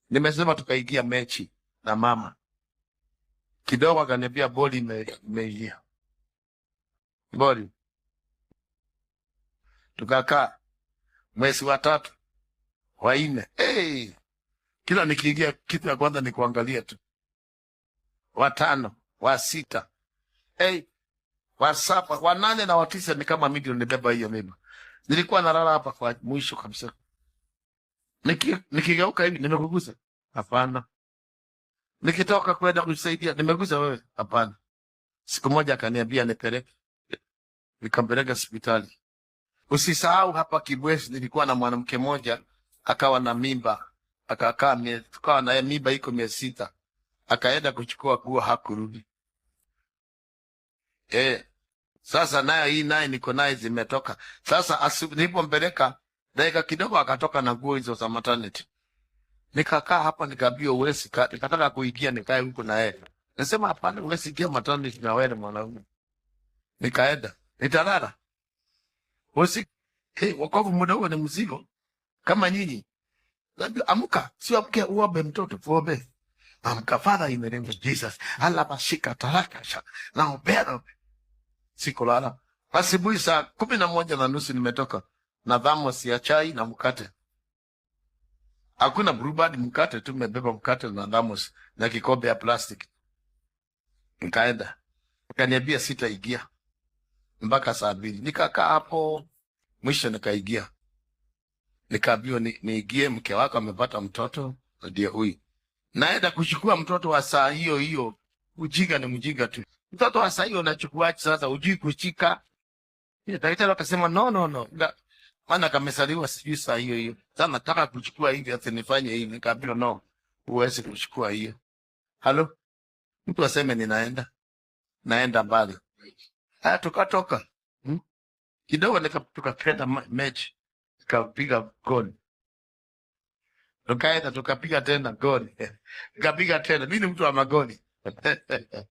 Nimesema tukaingia mechi na mama kidogo, akaniambia boli imeingia boli. Tukakaa mwezi wa tatu, wa nne, hey! Kila nikiingia kitu ya kwanza ni kuangalia tu, wa tano, wa sita, hey! Wa saba, wa nane na wa tisa ni kama mimi ndio nibeba hiyo mimba. Nilikuwa nalala hapa kwa mwisho kabisa. Nikigeuka hivi nimekugusa? Hapana. Nikitoka kwenda kusaidia nimegusa wewe? Hapana. Siku moja akaniambia nipeleke, nikampeleka hospitali. Usisahau hapa Kibwezi nilikuwa na mwanamke mmoja akawa na mimba, akakaa tukawa naye mimba iko miezi 6, akaenda kuchukua nguo hakurudi. Sasa nayo hii naye niko naye zimetoka. Sasa nilipompeleka dakika kidogo akatoka na nguo hizo za maternity. Nikakaa hapa nikaambiwa huwezi nikataka kuingia nikae huko na yeye. Nasema hapana, huwezi ingia maternity na wewe ni mwanaume. Nikaenda. Nitalala. Usi hey, wokovu muda huo ni mzigo kama nyinyi. Labda amka, sio amke uombe mtoto, tuombe. Amka, Father, in the name of Jesus. Allah bashika taraka sha. Naombea. Sikulala. Asubuhi saa 11:30 nimetoka na thamos ya chai na mkate. Hakuna Blueband, mkate tu, nimebeba mkate na thamos na kikombe ya plastic. Nikaenda. Akaniambia sitaingia mpaka saa 2. Nikakaa hapo, mwisho nikaingia. Nikaambiwa niingie, mke wako amepata mtoto, ndio huyu. Naenda kuchukua mtoto wa saa hiyo hiyo. Ujinga ni mjinga tu. Mtoto wa saa hiyo unachukuaje sasa? Hujui kushika. Ile daktari akasema no, no, no. Maana kamesaliwa sijui saa hiyo hiyo. Sasa nataka kuchukua hivi ati nifanye hivi. Nikaambiwa no, huwezi kuchukua hiyo. Halo? Mtu aseme ninaenda. Naenda mbali. Haya tukatoka. Kidogo tukapenda mechi. Tukapiga goli. Tukaenda tukapiga tena goli. Tukapiga tena. Mimi ni mtu wa magoli.